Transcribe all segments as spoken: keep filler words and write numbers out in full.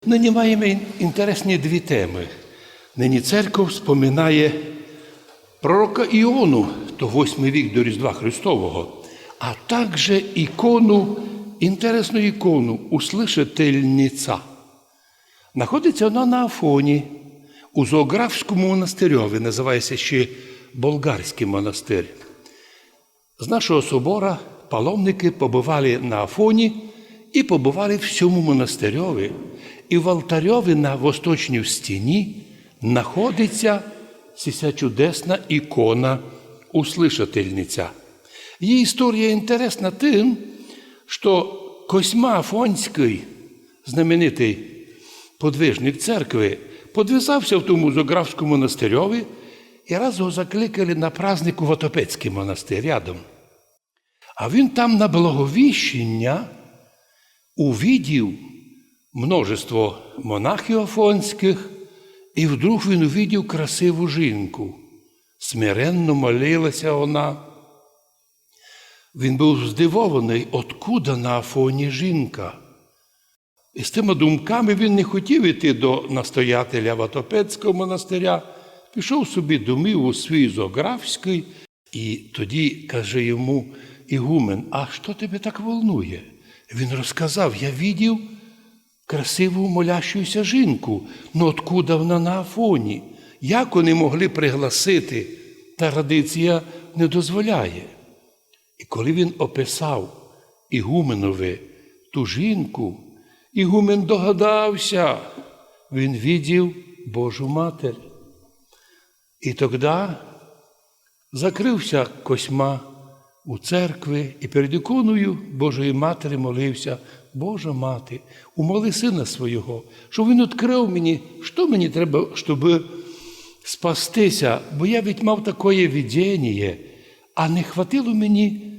Нині маєме ін-, інтересні дві темы. Нині церков споминає пророка Іону, то восьмый вік до Різдва Христового, а также ікону, інтересну ікону, Услышательниця. Находиться вона на Афоні, у Зоографському монастирьови, называє ся ще Болгарськый монастир. З нашого собора паломникы побывали на Афоні і побывали в сьому монастирьови. І в алтарьови на восточній стіні находиться сися чудесна ікона Услышательниця. Її історія інтересна тым, што Косьма Афонськый, знаменитый подвижник церкви, подвязав ся в тому Зоографському монастирьови і раз го закликали на праздник у Ватопецькый монастир рядом. А він там на благовіщеня увидів множество монахів афонськых, і вдруг він увидів красиву жінку. Смиренно молила ся вона. Він быв здивованый, откуда на Афоні жінка. І з тыма думками він не хотів іти до настоятеля Ватопецького монастиря, пішов собі домів у свій Зоографськый, і тоді каже йому ігумен: «А што тебе так волнує?» Він розказав: «Я видів красиву молящуюся жінку, но откуда вона на Афоні? Як вони могли пригласити? Традиція не дозволяє». І коли він описав ігуменови ту жінку, ігумен догадав ся, він видів Божу Матір. І тогда закрыв ся Косьма у церкви і перед іконою Божої Матері молив ся: «Божа Мати, умоли сына свого, щоб він открыв мені, што мені треба, щоб спасти ся, бо я ведь мав такоє виденіє, а не хватило мені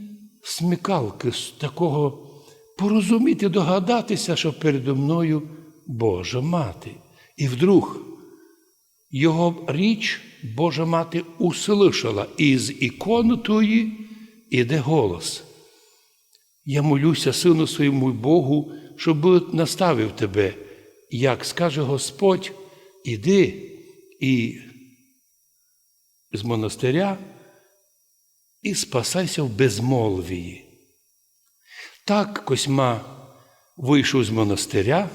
смикалкы з такого порозуміти, догадати ся, што передо мною Божа Мати». І вдруг його річ Божа Мати услышала, і з іконы тої іде голос: «Я молю ся, сыну своєму, Богу, щоб наставив тебе, як скаже Господь, іди і з монастиря і спасай ся в безмолвії». Так Косьма вышов з монастиря,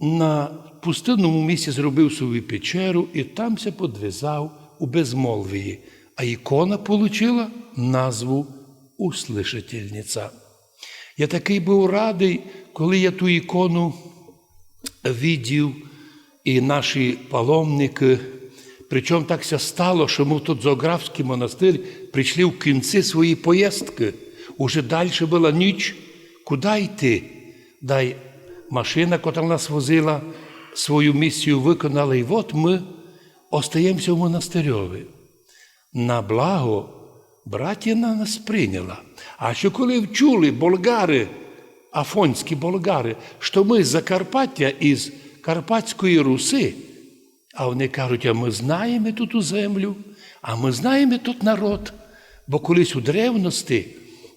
на пустынному місці зробив собі печеру і там ся подвязав у безмолвії, а ікона получила назву Услышательниця. Я такый быв радый, коли я ту ікону видів, і наші паломникы. Причому так ся стало, што мы в тот Зоографськый монастир пришли в кінці своєї поїздкы. Уже дальше была ніч, куды йти? Дай машина, котра нас возила, свою місію выконала, і вот мы остаєм ся в монастирьови. На благо братія нас прийняла. А што коли вчули болгары, афонські болгары, што мы з Закарпаття, із Карпатської Руси, а вони кажуть: «А мы знаєме туту землю, а мы знаєме тот народ». Бо колись у древности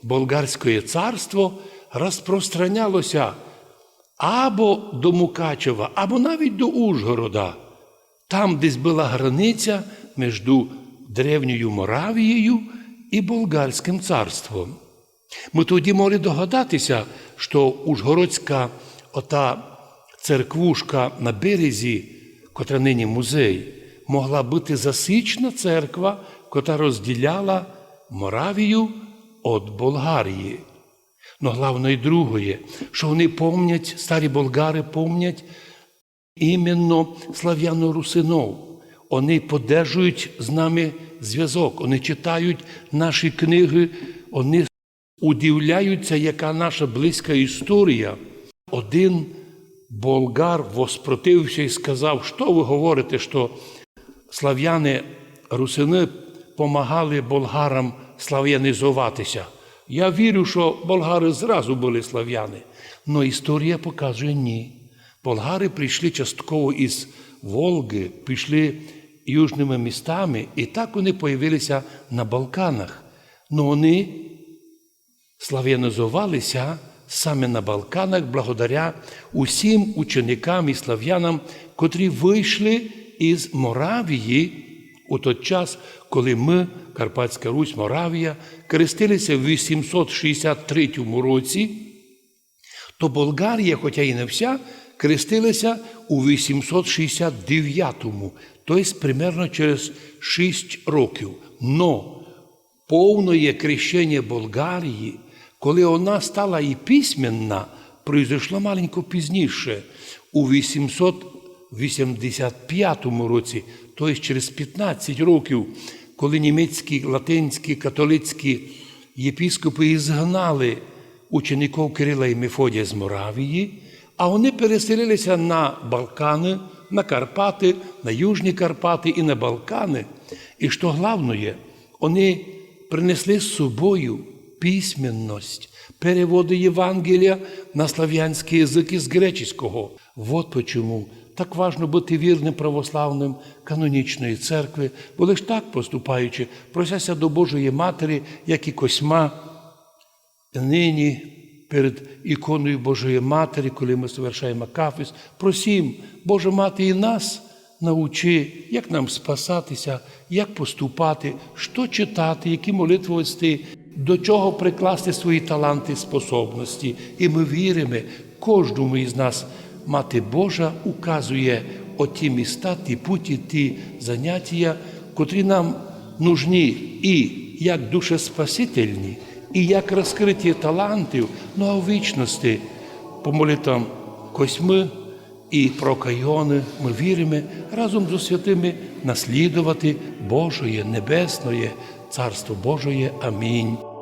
Болгарськоє царство розпространяло ся або до Мукачева, або навіть до Ужгорода. Там десь была границя между Древньою Моравією і Болгарськым царством. Мы тоді могли догадати ся, што Ужгородська ота церквушка на березі, котра нині музей, могла быти засічна церква, котра розділяла Моравію од Болгарії. Но главноє другоє, што вони помнять, старі болгары помнять іменно славяно-русинов. Вони поддержують з нами звязок, вони читають наші книгы, вони удивляють ся, яка наша близька історія. Один болгар воспротивив ся і сказав: «Што вы говорите, што славяне-русины помагали болгарам славянізовати ся? Я вірю, што болгары зразу были славяне». Но історія показує: ні. Болгары пришли частково із Волгы, пішли южными містами, і так вони появили ся на Балканах. Но вони славянізовали ся саме на Балканах, благодаря усім ученикам і славянам, котрі вышли із Моравії у тот час, коли мы, Карпатська Русь, Моравія, крестили ся в вісімсот шістдесят третьому році, то Болгарія, хотя і не вся, крестили ся у вісімсот шістдесят девятому, то єсть примерно через шість років. Но повноє крещеня Болгарії, коли она стала і письменна, произошло маленько пізніше, у вісімсот вісімдесят пятому році, то єсть через пятнадцять років, коли німецькі, латинські, католицькі єпископы ізгнали учеников Кирила і Мефодія з Моравії, а они переселили ся на Балканы, на Карпаты, на Южні Карпаты і на Балканы. І што главноє, они принесли з собою письменность, переводы Євангелія на славянськый язык із греческого. Вот почему так важно быти вірным православным канонічної церкви, бо лиш так поступаючи, прося ся до Божої Матері, як і Косьма, нині перед іконою Божої Матері, коли мы совершаєме акафист, просім, Божа Мати, і нас научи, як нам спасати ся, як поступати, што читати, які молитвы вести, до чого прикласти свої таланты, способности. І мы віриме, кожному із нас Мати Божа указує оті міста, ті путі, ті занятія, котрі нам нужні і як душеспасительні, і як розкрытя талантів, ну а в вічности по молитвам Косьмы і Прокайоны мы віриме разом зо святыми наслідовати Божоє, небесноє Царство Божоє. Амінь.